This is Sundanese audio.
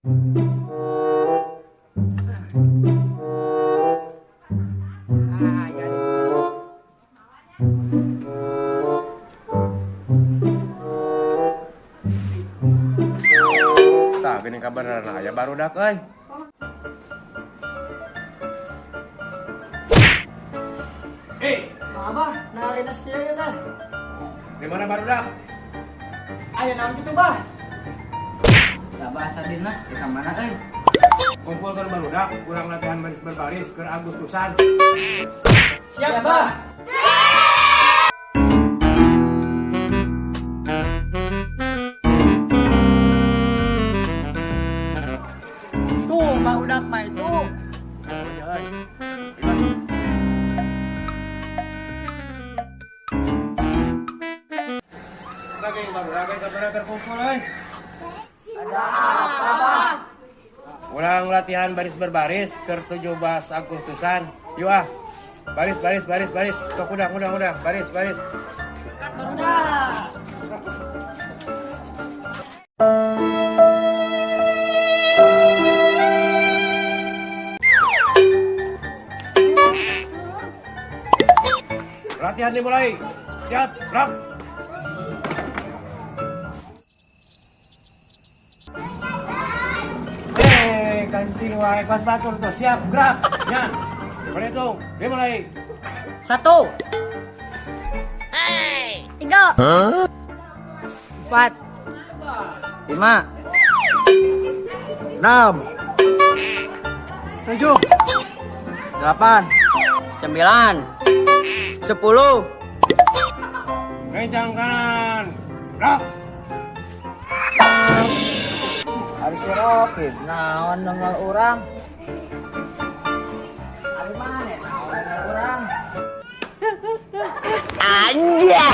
Ah, ya deh. Tah, geuning kabeneran aya barudak euy. Eh, Abah, nah dinas kieu ya teh. Di mana barudak? Aya naon kitu, Bah? Da bahasa dinas di mana euy? Kumpulkeun barudak, kurang latihan baris berbaris keur Agustusan. Siap, Bah. Tuh, barudak mah itu. Lagi barudak euy kabeneran terkumpul euy. Ada apa, Bah? Urang latihan baris berbaris keur 17 Agustusan. Yuk ah. Baris baris baris baris. Tok udah baris baris. Latihan dimulai. Siap, gerak. Kancing wae kelas batur tuh. Siap, gerak. Ya. Berhitung, dimulai. 1. 3. 4. 5. 6 7 8 9 10. Kencang kanan. Gerak. Ari si Ropib, naon nongol urang? Ari mana naon nongol urang? Anjay.